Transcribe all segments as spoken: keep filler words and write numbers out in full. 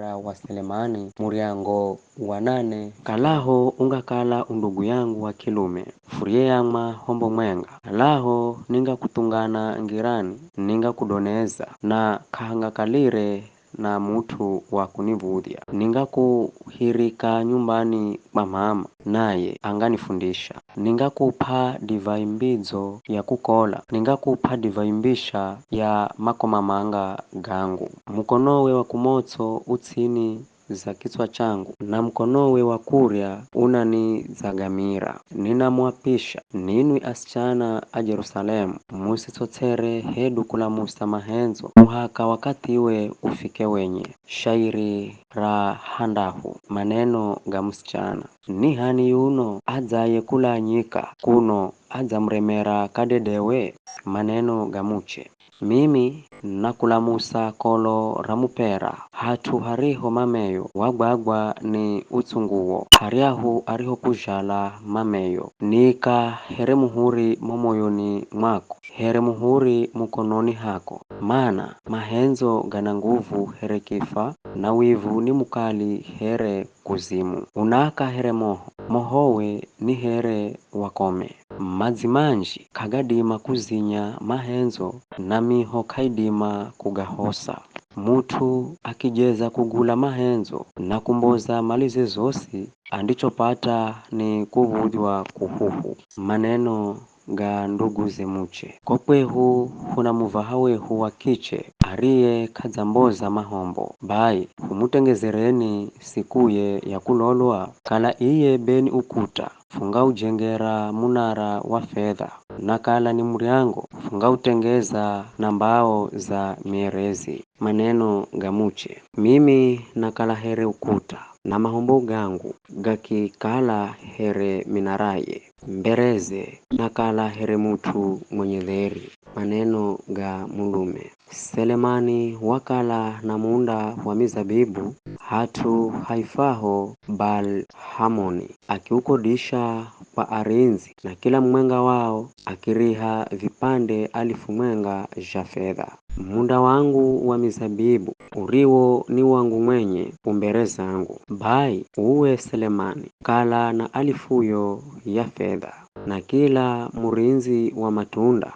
ra wa Selemani, muryango wa nane. Kalaho ungakala undugu yangu wa kilume, furiyeyamwa hombo mwenga. Kalaho ningakuthungana ngirani, ningakudoneza, na k'ahangakalire na mut'u wa kuniv̱udhya. Ningakuhirika nyumbani kwa m'ama, naye anganifundisha. Ningakup'a divai mbidzo ya kukola, ningakup'a divai mbisha ya makomamanga gangu. Mukonowe wa kumotso u ts'ini za kitswa changu, na mukonowe wa kurya unanidzagamira. Ninamwapisha, ninwi asichana a Jerusalemu, musitsots'ere hedu kulamusa mahendzo, muhaka wakathiwe ufike wenye. Shairi ra handahu, maneno ga musichana. Ni h'ani yuno adzaye kula nyika, kuno adzamuremera kadedewe? Maneno ga muche. Mimi nakulamusa kolo ra mupera, hat'u hariho mameyo wagwagwa ni utsunguwo, haryahu arihokuzhala mameyo. Niika here muhuri mo moyoni mwako, here muhuri mukononi hako, mana mahendzo gana nguvu here kifa, na wivu ni mukali here kuzimu. Unaaka here moho, mohowe ni here wakome. Madzi manji k'agadima kuzinya mahendzo, na miho k'aidima kugahosa. Mut'u akijeza kugula mahendzo na kumboza malize zosi, andichopata ni kuv̱udhywa kuhuhu. Maneno ga nduguze muche. Ko kwehu huna muvaha wehu wa kiche ariye k'adzamboza mahombo, bai humutengezereni sikuye ya kulolwa? Kala iye be ni ukuta, fungaujengera munara wa fedha, na kala ni muryango, fungautengeza na mbao za mierezi. Maneno ga muche. Mimi nakala here ukuta, na mahombo gangu gakikala here minaraye. Mbereze nakala here mut'u mwenye dheri. Maneno ga mulume. Selemani wakala na munda wa mizabibu hat'u haifwaho Baal-Hamoni, akiukodisha kwa arindzi, na kila mumwenga wao akiriha vipande alifu mwenga zha fedha. Munda wangu wa mizabibu uriwo ni wangu mwenye u mbere zangu. Bai uwe Selemani, kala na alifuyo ya fedha, na kila murindzi wa matunda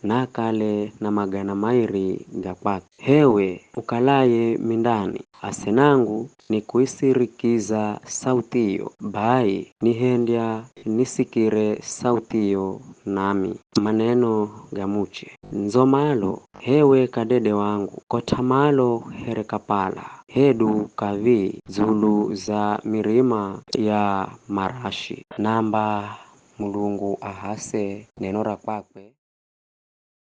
nakale na magana mairi ga kwakwe. H'ewe ukalaye mindani, asenangu nikuisirikiza sauthiyo, bai nihendya nisikire sauthiyo nami. Maneno ga muche. Ndzo malo, h'ewe kadede wangu, kot'a malo here kapala, hedu kav̱i dzulu za mirima ya marashi. Namba Mulungu ahase neno ra kwakwe.